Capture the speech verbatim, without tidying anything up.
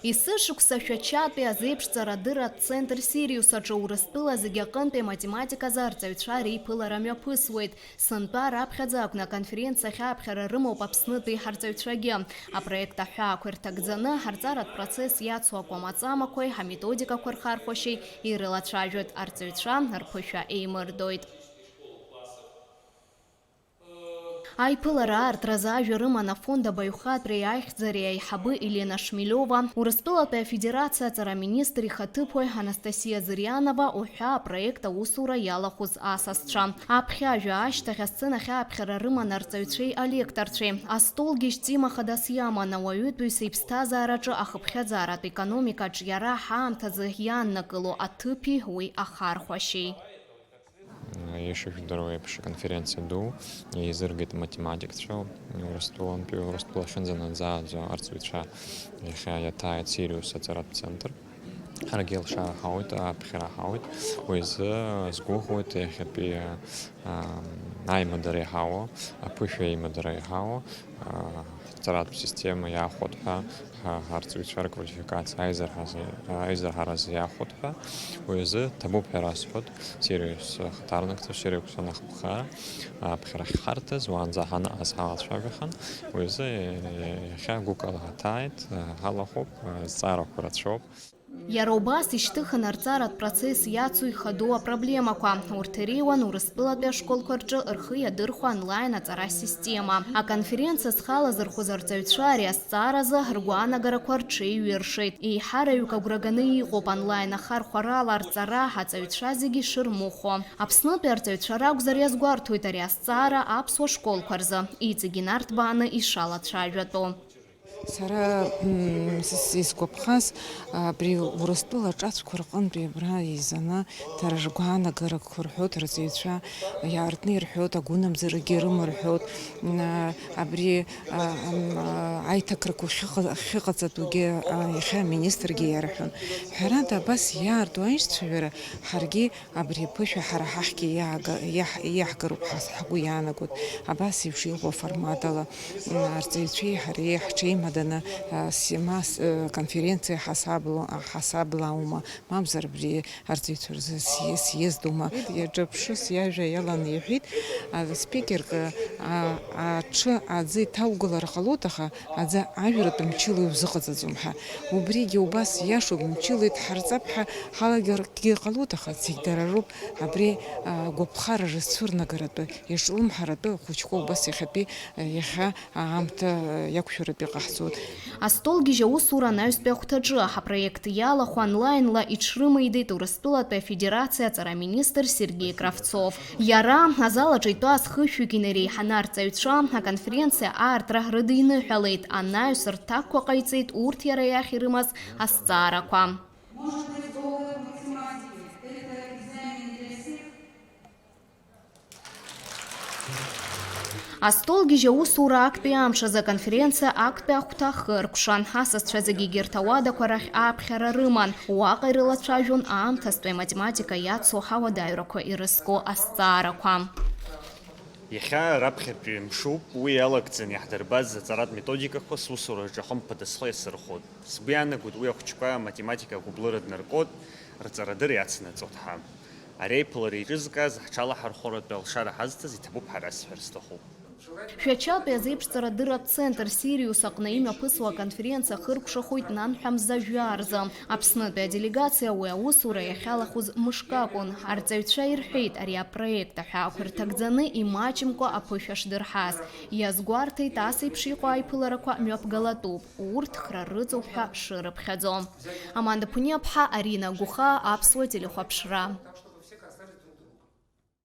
Есышықәса Шәачатәи азеиԥшҵарадырратә центр Сириус аҿы Урыстәыла зегьы аҟынтәи аматематиказы арҵаҩцәа реиԥылара мҩаԥысуеит. Сынтәа раԥхьаӡа акәны аконференциа ахь аԥхьара рымоуп Аԥснытәи ҳарҵаҩцәагьы. Апроект аҳәаақәа ирҭагӡаны, ҳарҵаратә процесс иацу акәамаҵамақәеи ҳаметодикақәа рхархәашьеи ирылацәажәоит арҵаҩцәа, рԥышәа еимырдоит. Аиԥылара аартразы ажәа рыман афонд абаҩхатәреи аихьӡареи аиҳабы Елена Шмелиова, Урыстәылатәи Афедерациа аҵараминистр ихаҭыԥуаҩ Анастасиа Зырянова уҳәа апроект аусура иалахәыз асасцәа. Аԥхьа ажәа ашьҭахь асценахь ааԥхьара рыман арҵаҩцәеи алекторцәеи. Астолгьежь темахадас иаман ауаҩытәыҩса иԥсҭазаараҿы ахыԥхьаӡаратә економикаҿ иара ҳаамҭазы иааннакыло аҭыԥи уи ахархәашьеи. Ишыжәдыруа еиԥш, аконференциа ду еизыргеит математикцәа, Урыстәылантәи Урыстәыла ахьынӡанаӡааӡо арҵаҩцәа иахьа иаҭааит Сириус аҵаратә центр. Ҳаргьы алшара ҳауеит, аԥхьара ҳауеит. Уи азы сгәыӷуеит иахьатәи, ам, аимадара иҳауа, аԥышәа аимадара иҳауа, а, ҳҵаратә система иаахәоит ҳәа, ҳа-, ҳарҵаҩцәа рквалификациа аизырҳазы-, аизырҳаразы иаахәоит ҳәа. Уи азы ҭабуп ҳәа расҳәоит, Сириус хаҭарнакцәа, Сириус анахԥхара, аԥхьара ахьҳарҭаз, уаанӡа ҳанаҟаз ҳалацәажәахан. Уи азы, е-, е-, иахьа гәыкала ҳаҭааит, ҳалахәуп, азҵаарақәа рацәоуп. Иара убас ишьҭыхын арҵаратә процесс иацу ихадоу апроблемақәа. Урҭ иреиуан Урыстәылатәи ашколқәа рҿы рхы иадырхәо онлайн аҵара система. Аконференциа зхалазырхәыз арҵаҩцәа ари азҵааразы ргәаанагарақәа рҽеиҩыршеит. Еиҳараҩык агәра ганы иҟоуп онлайн ахархәарала арҵара аҵаҩцәа зегьы ишырмыхәо. Аԥснытәи арҵаҩцәа ракәзар иазгәарҭоит ари азҵаара аԥсуа школқәа рзы, иҵегь инарҭбааны ишалацәажәатәу. Сара, м, сыс-, исгәаԥхаз, абри Урыстәыла аҿацәқәа рҟынтәи абра еизаны, дара ргәаанагарақәа рҳәоит, рҵаҩцәа иаартны ирҳәоит, агәынамӡарагьы рымарҳәоит, м, а, абри, а, м, а, аиҭакрақәа ахьыҟа-, ахьыҟаҵатәугьы, а, иахьа аминистргьы иарҳәон. Ҳәарада, абас иаарту аишьцәажәара ҳаргьы Абри аԥышәа ҳара ҳахьгьы иаага-, иаҳ-, иаҳгароуп ҳа ҳгәы иаанагоит. Абас еиԥш иҟоу аформат ала, м, арҵаҩцәеи ҳареи ҳҽеимаданы, а, сима-, с-, э, конференциа ҳасабла-, ҳасаблааума, мамзар абри арҵаҩцәа рзы сиез-, сиездума. Иаҿаԥшыс иажәа иаланы иҳәеит, аспикер, а, аҽы аӡы иҭаугылар ҟалоит, аха аӡы ажәратә мчыла иузыҟаҵаӡом ҳәа. Убригьы убас иашоуп, мчыла идҳарҵап ҳәа ҳалагаргьы ҟалоит, аха зегь дара роуп. Абри, а, гәаԥхара рызцәырнагаратәы, иҿлымҳаратәы ахәыҷқәа убас иахьатәи, а, иахьа аамҭа, а, иақәшәаратәы иҟаҳҵоит. Астолгьежь аусура анаҩстәи ахәҭаҿы апроект иалахәу онлаинла иҽрымеидеит Урыстәылатәи Афедерациа аҵараминистр Сергеи Кравцов. Иара, азал аҿы итәаз хышәҩык инареиҳаны арҵаҩцәа, аконференциа аартра рыдиныҳәалеит, анаҩс рҭакқәа ҟаиҵеит урҭ иара иахь ирымаз азҵаарақәа. Может быть, ОГЭ по математике — это экзамен для всех? Астолгьежь аусура актәи амш азы аконференциа актәи ахәҭа хыркәшан. Асасцәа зегьы егьырҭ ауадақәа рахь ааԥхьара рыман. Уаҟа ирылацәажәон аамҭазтәи аматематика иацу ҳауадаҩрақәа ирызку азҵаарақәа. Иахьа раԥхьатәи мшуп, уи иалагӡаны иаҳдырбаз аҵаратә методикақәа сусураҿы хымԥада схы иасырхәоит. Сгәы иаанагоит, уи ахәыҷқәа аматематика агәыблыра днаркуеит, рҵарадырра иацнаҵоит ҳәа. Ари аиԥылара еиҿызкааз ҳҽалаҳархәаратәы алшара ҳазҭаз иҭабуп ҳәа расҳәар сҭахуп. Шәачатәи азеиԥшҵарадырратә центр Сириус аҟны имҩаԥысуа аконференциа ахыркәшахоит нанҳәа мза жәаа рзы. Аԥснытәи аделегациа уи аусура иахьалахәыз мышк акәын. Арҵаҩцәа ирҳәеит, ари апроект аҳәаақәа рҭагӡаны имаҷымкәа аԥышәа шдырҳаз. Иазгәарҭеит, ас еиԥш иҟоу аиԥыларақәа мҩаԥгалатәуп, урҭ хра рыҵоуп ҳәа шырыԥхьаӡо. Аманда Ԥуниаԥҳа, Арина Гәыхаа, Аԥсуа телехәаԥшра.